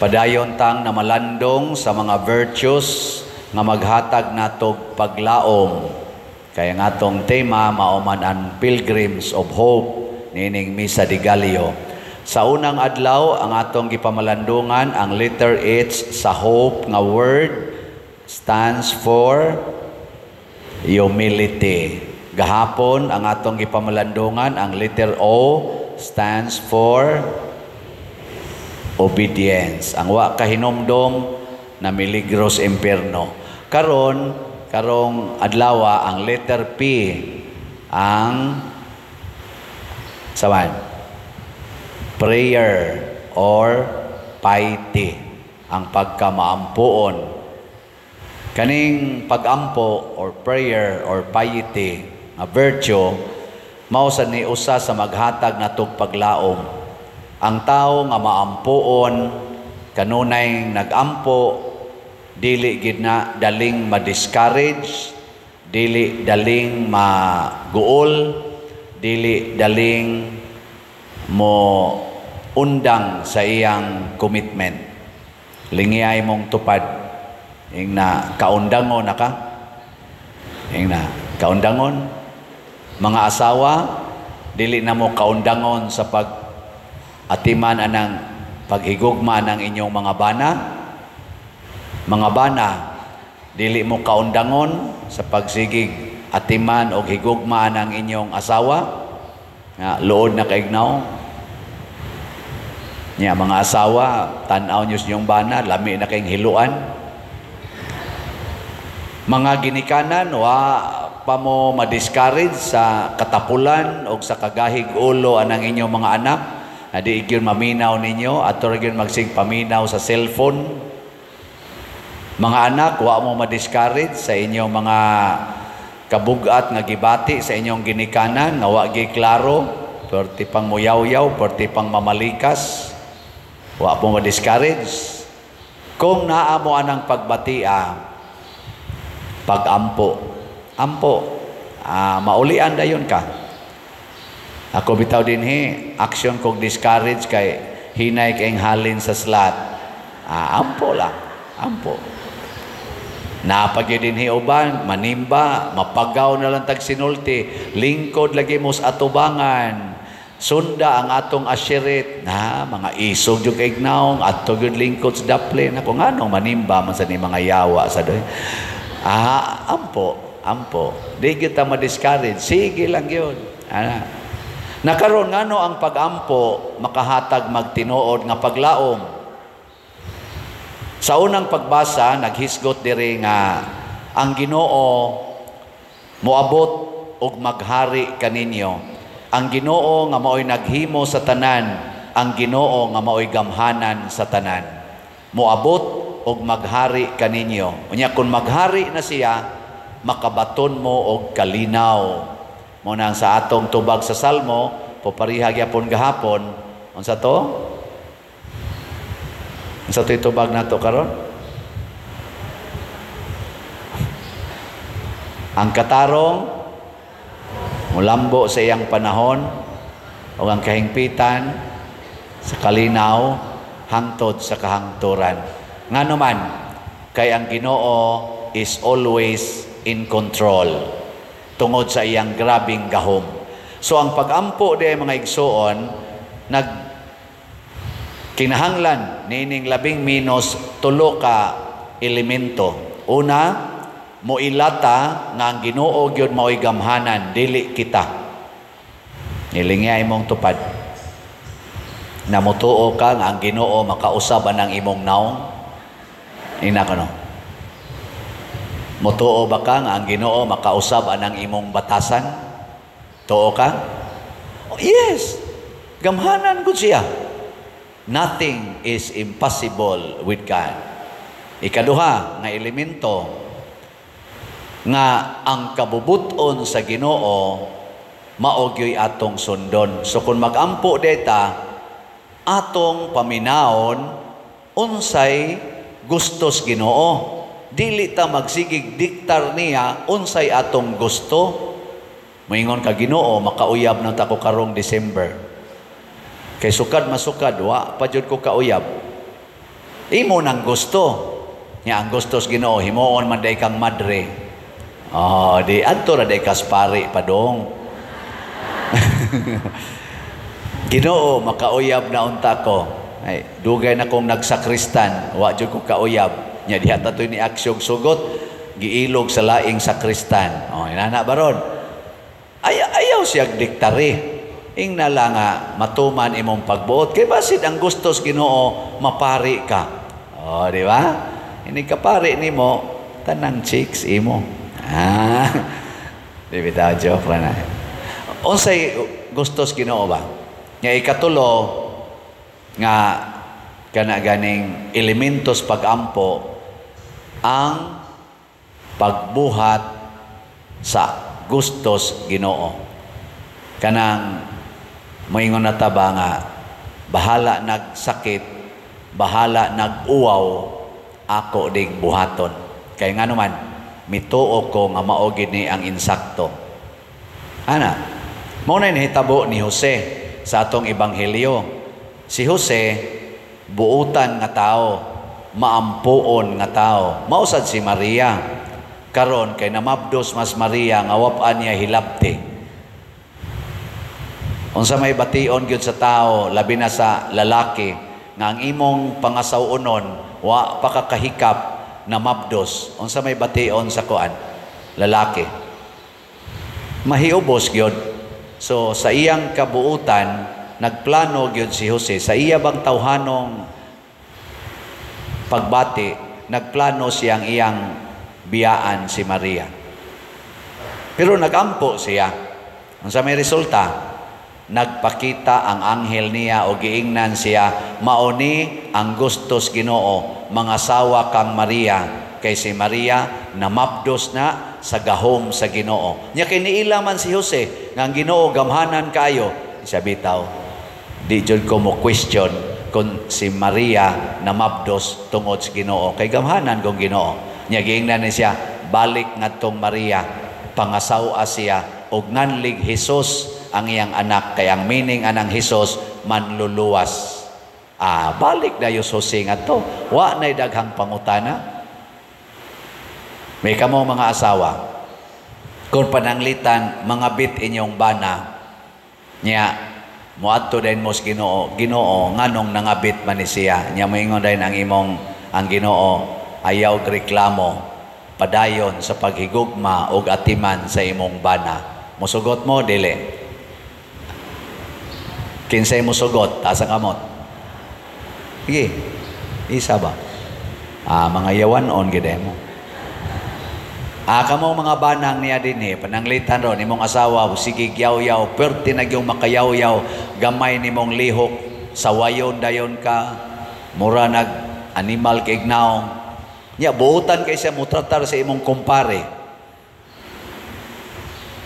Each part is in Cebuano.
Padayon tang namalandong sa mga virtues nga maghatag natog paglaom. Kaya nga atong tema mao man ang Pilgrims of Hope niining Misa de Gallo. Sa unang adlaw, ang atong gipamalandungan ang letter H sa hope nga word stands for humility. Gahapon, ang atong gipamalandungan ang letter O stands for obedience. Ang wa kahinumdom na miligros impierno. Karon, karong adlaw, ang letter P ang saman prayer or piety, ang pagkamaampuon. Kaning pagampo or prayer or piety nga virtue mao sa ni usa sa maghatag natog paglaom. Ang tao nga maampuon, kanunay nagampo, dili gid na daling ma-discourage, dili daling maguol, dili daling mo undang sa iyang commitment. Lingiyay mong tupad. Ing na kaundangon na ka. Ing na kaundangon. Mga asawa, dili na mo kaundangon sa pag atiman anang paghigugma ng inyong mga bana. Mga bana, dili mo kaundangon sa pagsigig atiman og higugma ng inyong asawa. Nga luod na kaignaw. Nya mga asawa, tan-aw niyo sa inyong bana, lami na kayong hiluan. Mga ginikanan, wa pa mo ma-discourage sa katapulan o sa kagahig ulo anang inyong mga anak. Na di gyud maminaw ninyo, ato ra gyud magsig paminaw sa cellphone. Mga anak, wa mo ma-discourage sa inyong mga kabugat nga gibati sa inyong ginikanan, nga wa gyud klaro, perti pang muyaw-yaw, perti pang mamalikas. Wa mo ma-discourage. Kung naa mo anang pagbatia, pagampo. Ampo, maulian dayon ka. Ako bitaw dinhi, action kog discourage kay hinay kayong halin sa slot. Ampo lang, ampo. Napagyo dinhi uban, manimba, mapagaw na lang tag sinulti, lingkod lagi mo sa atubangan. Sunda ang atong ashirit na mga isog jud kay ignaong adto gyud lingkod sa daplin. Ako nganong manimba man sa ni mga yawa sa doy. Ampo, ampo. Di kita ma-discourage. Sige lang yun. Ana. Nakaron ngano ang pagampo makahatag magtinuod nga paglaom. Sa unang pagbasa naghisgot diri nga ang Ginoo moabot og maghari kaninyo. Ang Ginoo nga maoy naghimo sa tanan, ang Ginoo nga maoy gamhanan sa tanan. Moabot og maghari kaninyo. Unya kun maghari na siya, makabaton mo og kalinaw. Mo nang sa atong tubag sa Salmo, popariha gyapon gahapon, unsa to? Unsa to tubag nato karon? Ang katarong mulambo sa iyang panahon o ang kahingpitan sa kalinaw hangtod sa kahangturan. Ngano man, kay ang Ginoo is always in control tungod sa iyang grabing gahom. So ang pagampo di mga igsuon nag kinahanglan niining labing minus tulo ka elemento. Una, moilata nga ang Ginoo gyud maoy gamhanan, dili kita. Nilingya imong tupad. Namutuo ka nga ang Ginoo makausab anang imong naong. Ina ko no. Mutuo ba ka nga ang Ginoo makausab anang imong batasan? Tuo ka? Oh, yes. Gamhanan gud siya. Nothing is impossible with God. Ikaduha nga elemento nga ang kabubuton sa Ginoo mao gyoy atong sundon. So kung magampo deta, atong paminawon unsay gustos Ginoo. Dili ta magsigig diktar niya unsay atong gusto. Moingon ka Ginoo, makauyab na ta ko karong December. Kay sukad masukad, wa pa jud ko kauyab. Imo nang gusto. Nya ang gusto sa Ginoo himuon man day kang madre. Oh, di adto ra day kas pari padong. Ginoo, makauyab na unta ko. Ay, dugay na kong nagsakristan, wa jud ko kauyab. Nya diha ta toy ni aksyong sugot, giilog sa laing sakristan. Oh, inana baron. Ay, ayaw siya diktari. Ingna lang nga matuman imong pagbuot. Kay basid ang gusto sa Ginoo mapari ka. Oh, di ba? Ini kapari nimo tanang chicks imo. Ah. Di bitaw, joke ra na. Unsay gusto sa Ginoo ba? Nga ikatulo nga kana ganing elementos pagampo, ang pagbuhat sa gustos Ginoo. Kanang moingon na ta ba nga bahala nagsakit, bahala nag-uwaw, ako ding buhaton. Kay ngano man mituo ko nga mao gid ni ang insakto. Ana, mao na nahitabo ni Jose sa atong ebanghelyo. Si Jose buutan nga tao, maampuon nga tao. Mao sad si Maria. Karon kay namabdos mas Maria nga wap-an niya hilabti. Unsa may bation gyud sa tao, labi na sa lalaki, nga ang imong pangasaw-onon wa pa ka kahikap na mabdos. Unsa may bation sa kuan lalaki? Mahiubos gyud. So sa iyang kabuutan, nagplano gyud si Jose sa iya bang tawhanong pagbati, nagplano siyang iyang biyaan si Maria. Pero nagampo siya. Unsa may resulta? Nagpakita ang anghel niya o giingnan siya, mauni ang gustos Ginoo, mangasawa kang Maria, kay si Maria namabdos na sa gahom sa Ginoo. Nya kay niila man si Jose nga ang Ginoo gamhanan kaayo, siya bitaw di jud ko mo question kung si Maria namabdos tungod sa Ginoo, kay gamhanan kong Ginoo. Nya giingnan ni siya, balik ngadtong Maria, pangasaw-a siya og nganlig Hesus ang iyang anak, kay ang meaning anang Hesus manluluwas. Ah, balik dayo Jose ngadto, wa nay daghang pangutana. May kamo mga asawa, kung pananglitan mga bit inyong bana, nya moadto dayon mo sa Ginoo, Ginoo nganong nangabit man ni siya? Nya moingon dayon ang imong ang Ginoo, ayaw reklamo, padayon sa paghigugma og atiman sa imong bana. Musugot mo dili? Kinsay musugot, taas ang kamot. Sige, isa ba? Ah, mga yawan on gid mo. Ah, kamo mga banang niya dinhi, pananglitan ron imong asawa sige gyaw-yaw, perti na gyung makayaw-yaw, gamay nimong lihok, sawayon dayon ka, mura nag animal kay ignaong. Nya buotan kay siya motratar sa imong kumpare.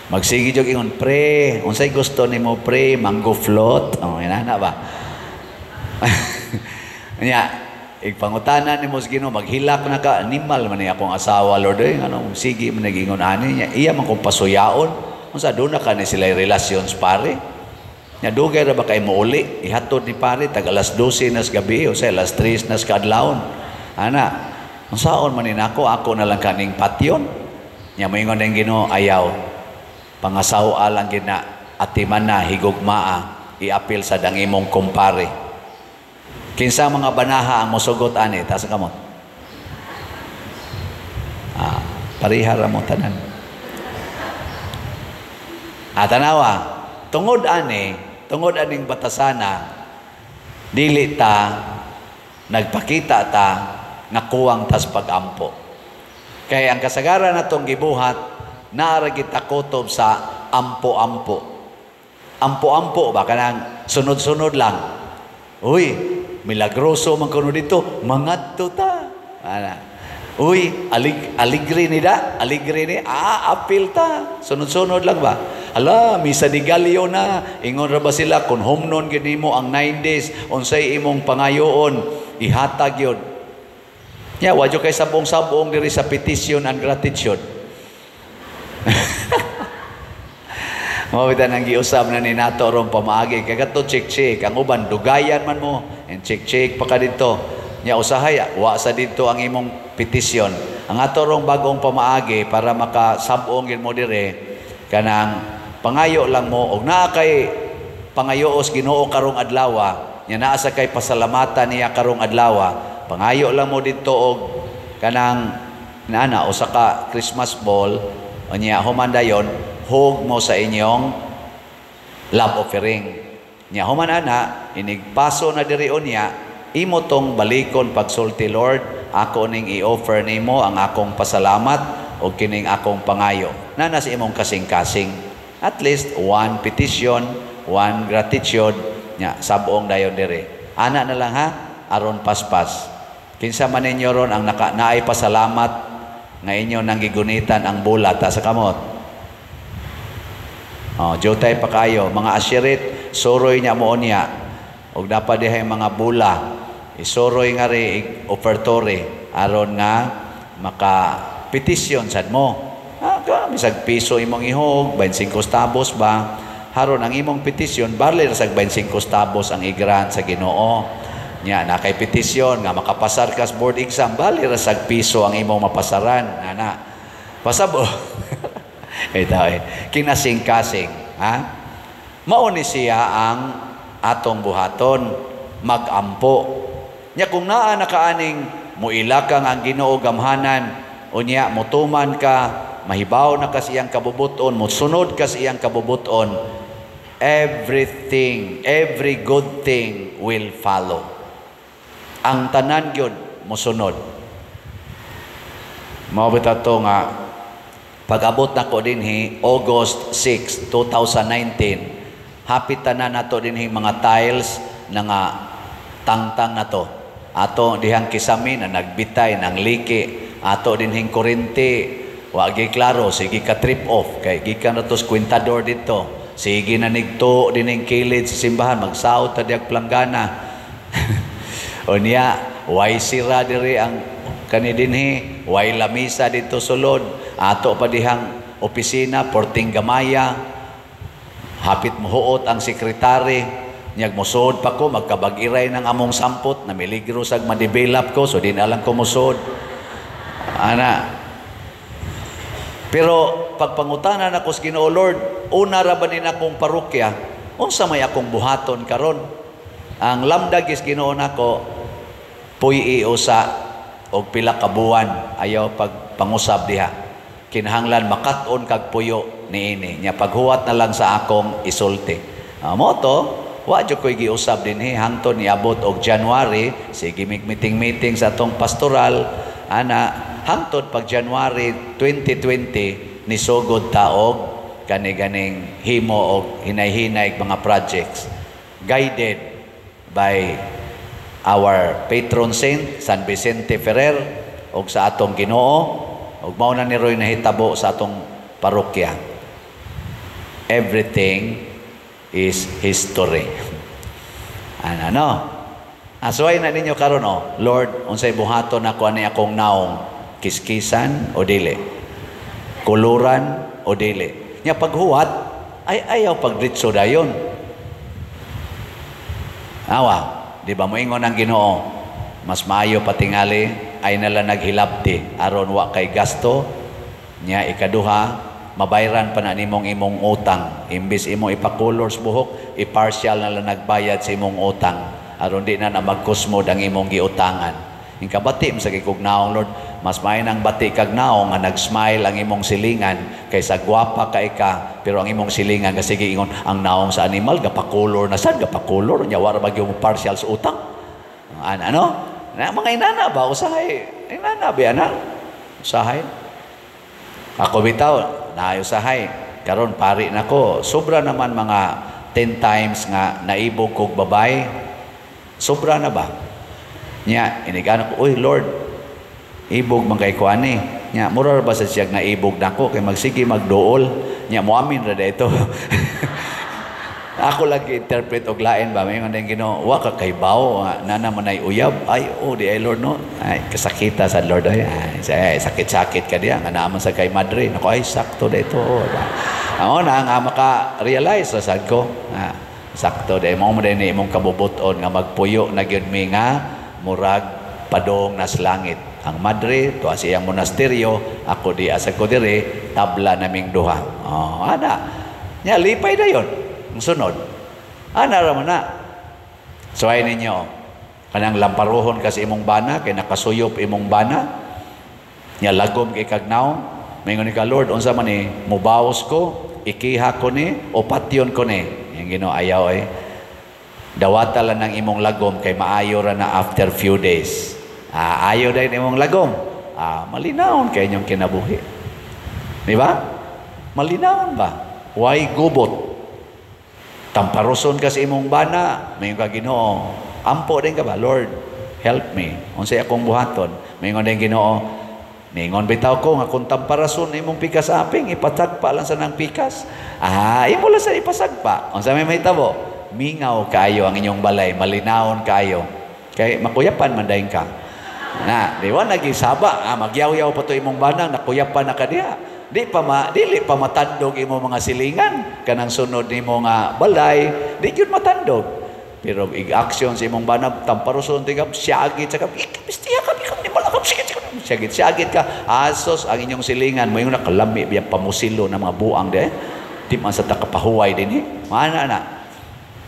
Magsige jud ingon, pre, unsay gusto nimo pre, mango float? Oh, inana ba? Nya, igpangutana nimo sa Ginoo, maghilak na ka, animal man ni akong asawa, Lord, eh, anong sige man nagingon ani niya, iya man kong pasuyaon. Unsa doon na ka ni sila relations pare? Nya dugay ra ba kay mouli? Ihatod ni pare tag alas 12 nas gabi o sa alas 3 nas kaadlawon. Ana, unsaon man ni nako, ako na lang kaning patyon. Nya moingon ang Ginoo, ayaw. Pangasaw-a lang gid na, atiman na, higugmaa, iapil sa dang imong kumpare. Kinsa mga banaha ang mosugot ani? Taas ang kamot. Ah, pareha ra mo tanan. Ah, tanawa, tungod ani, tungod aning batasana, dili ta nagpakita ta nga kuwang tas pagampo. Kay ang kasagaran natong gibuhat, naara kita kutob sa ampo-ampo. Ampo-ampo ba kanang sunod-sunod lang. Uy, milagroso man kuno dito, mangadto ta. Ana. Uy, aligre ni da, aligre ni, ah, apil ta. Sunod-sunod lang ba? Ala, misa di Galio na. Ingon ra ba sila kun humnon gyud nimo ang 9 days, unsay imong pangayoon, ihatag yun. Nya, wa jud kay sabong-sabong diri sa petition and gratitude. Mao bitan ang giusab na ni nato ron pamaagi kay kadto check-check ang uban dugayan man mo and check-check pa ka dito. Nya usahay wa sa didto ang imong petisyon. Ang ato rong bagong pamaagi para makasab-ong gyud mo dire, kanang pangayo lang mo og naa kay pangayoos Ginoo karong adlaw, nya naa sa kay pasalamatan niya karong adlaw, pangayo lang mo didto og kanang nana usa ka Christmas ball, unya human dayon hug mo sa inyong love offering. Nya human ana, inigpaso na diri unya, imo tong balikon pagsulti, "Lord, ako ning i-offer nimo ang akong pasalamat o kining akong pangayo." Nana sa imong kasing-kasing. At least one petition, one gratitude, nya sabong dayon diri. Ana na lang ha, aron paspas. Kinsa man ninyo ron ang naay pasalamat nga inyo nang gigunitan ang bola ta sa kamot? Oh, jutay pa kayo, mga asherit, suroy niya mo niya. Og dapat dihay mga bula, isuroy nga ri offertory aron nga maka petisyon sad mo. Ah, ka bisag piso imong ihog, 25 centavos ba? Haron ang imong petisyon bali ra sag 25 centavos ang i-grant sa Ginoo. Nya na kay petisyon nga makapasar kas board exam, bali ra sag piso ang imong mapasaran, ana. Pasabo. Ito eh, kinasing-kasing, ha? Mao ni siya ang atong buhaton, magampo. Nya kung naa na kaaning muilakang ang Ginoo gamhanan, unya mutuman ka, mahibaw na ka sa iyang kabubuton, musunod ka sa iyang kabubuton, everything, every good thing will follow. Ang tanan gyud musunod. Mao bitaw to nga pag-abot nako dinhi August 6, 2019, hapit tanan nato dinhi mga tiles na nga tangtang na to. Ato dihang kisami na nagbitay ng liki, ato dinhing kurente, wa gi klaro, sige ka trip off kay gikan na to sa kwintador dito. Sige na nigto dinhing kilid sa simbahan, magsaot ta diag planggana. Unya, way sira diri ang kani dinhi, way lamisa dito sulod. Ato pa dihang opisina, porting gamaya, hapit mohuot ang sekretary, nyag mosuod pa ko, magkabag-iray ng among sampot, na miligro sag ma-develop ko, so di na lang ko mosuod. Ana. Pero pagpangutanan ako sa Ginoo, "Lord, una ra ba ni akong parokya, unsa may akong buhaton karon?" Ang lamdag is Ginoo nako, puy usa og pila ka buwan, ayaw pagpangusab diha. Kinahanglan makat-on kag puyo niini. Nya paghuwat na lang sa akong isulti. Mo to, wa jud ko'y giusab dinhi hangtod niabot og January, sige mig meeting-meeting sa atong pastoral, ana hangtod pag January 2020 nisugod ta og kani ganing himo og hinay-hinay mga projects guided by our patron saint San Vicente Ferrer og sa atong Ginoo, ug mao na ni Roy nahitabo sa atong parokya. Everything is history. Ano no? Asway na ninyo karon, oh. "Lord, unsay buhaton nako ani akong naong, kiskisan o dili? Kuluran o dili?" Nya paghuwat ay ayaw pagdritso dayon. Awa, di ba moingon ang Ginoo, mas maayo patingali ay nala naghilabti aron wa kay gasto. Nya ikaduha, mabayran pa na nimong imong utang. Imbis imo ipakulor sa buhok, i-partial na lang nagbayad sa imong utang aron di na na magkusmod ang imong giutangan. Ing kabati mo sa kikog naong, "Lord, mas may nang bati kag naong nga nag-smile ang imong silingan kaysa gwapa ka ika pero ang imong silingan kasi ingon ang naong sa animal gapakulor na sad gapakulor nya wara ba yung partial sa utang." Ano ano na mga inana ba, usahay inana ba ana usahay ako bitaw naayo usahay karon pari nako, sobra naman mga 10 times nga naibog kog babay, sobra na ba nya inigana ko, "Uy Lord, ibog man kay ko ani." Nya mura ba sa siyag naibog nako kay magsige magduol, nya moamin ra dito. Ako lagi interpret og lain ba, may nga Ginoo, wa ka kay bawo nana man ay uyab. Ay, oh, di ay Lord no, ay kasakita sa Lord, ay, ay sakit-sakit ka diya nga naman sa kay madre nako, ay sakto dito, oh, amo na nga maka-realize sa sad ko, ah, sakto di mo mo din imong kabubuton nga magpuyo na gyud mi nga murag Padong nas langit. Ang madre tuwa sa iyang monasteryo, ako di asa ko dire, tabla naming duha. Oh, ana. Nya lipay dayon. Ang sunod. Ana ra man na. So ay ninyo, kanang lamparuhon kasi imong bana kay nakasuyop imong bana. Nya lagom kay kag nawong, maingon ka, "Lord, unsa man ni, mubaos ko, ikiha ko ni o patyon ko ni?" Yung Ginoo, "Ayaw ay. Dawata lang ng imong lagom kay maayo ra na after few days." Ah, ayo dahil imong lagom. Ah, malinawon kay inyong kinabuhi. Di ba? Malinawon ba? Why gubot? Tamparuson ka sa imong bana, may ka, "Ginoo, ampo din ka ba? Lord, help me. Unsay akong buhaton?" Maingon din Ginoo, "Ningon bitaw ko nga kung tamparason imong pikas aping, ipatagpa lang sa nang pikas." Ah, imo lang sa ipasagpa. Unsa may mahitabo? Mingaw kaayo ang inyong balay, malinawon kaayo. Kay makuyapan man dayon ka. Na, di ba nagisaba, ah, magyaw-yaw pa to imong banang, nakuyapan na ka diha. Di pa ma, dili pa matandog imo mga silingan kanang sunod nimo nga balay, di gyud matandog. Pero ig-action sa imong banab, tamparuson ti ka, siyagit sa ka, ikapistiya ka, ikaw di malakap, sige, sige, siyagit, siyagit ka. Asos ang inyong silingan, mo yung nakalami, biya pamusilo ng mga buang di, di man sa takapahuway din eh. Mana na.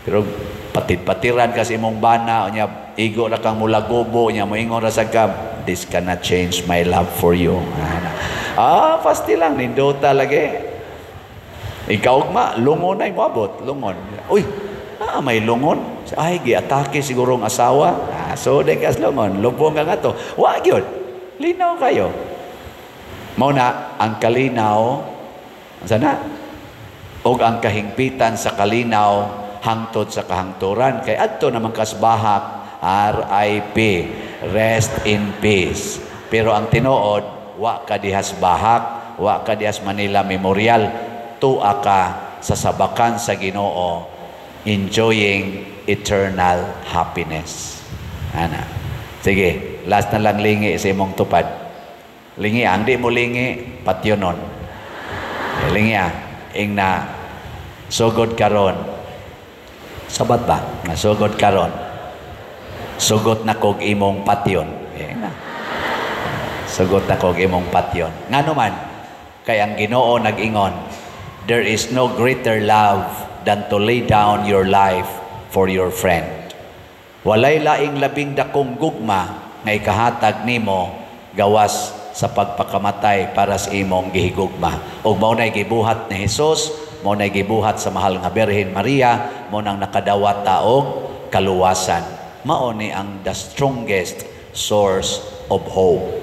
Pero patid-patiran ka sa imong bana, unya, igo ra kang mulagobo, unya, moingon ra sa ka, "This cannot change my love for you." Ana. Ah, pasti lang, nindota lagi. Ikaw ugma, lungon ay moabot, lungon. Uy, ah, may lungon. Ay, giatake siguro ang asawa. Ah, so, di kas lungon. Lubong ka nga to. Wa gyud. Linaw kayo. Mao na, ang kalinaw, sana? Og ang kahingpitan sa kalinaw, hangtod sa kahangturan. Kay adto naman kasbahak, RIP, rest in peace. Pero ang tinuod, wa ka dihas bahak, wa ka dihas Manila Memorial, tua ka sa sabakan sa Ginoo, enjoying eternal happiness. Ana. Sige, last na lang, lingi sa imong tupad. Lingi, ang di mo lingi, patyonon. Lingi ah, ing na sugod karon. Sabat ba? Nga sugod karon. Sugot na kog imong patyon. Eh, na. Sugot na kog imong patyon. Ngano man, kay ang Ginoo nag-ingon, "There is no greater love than to lay down your life for your friend." Walay laing labing dakong gugma nga ikahatag nimo gawas sa pagpakamatay para sa imong gihigugma. Ug mao nay gibuhat ni Hesus, mao nay gibuhat sa mahal nga Birhen Maria, mao nang nakadawat ta og kaluwasan. Mao ni ang the strongest source of hope.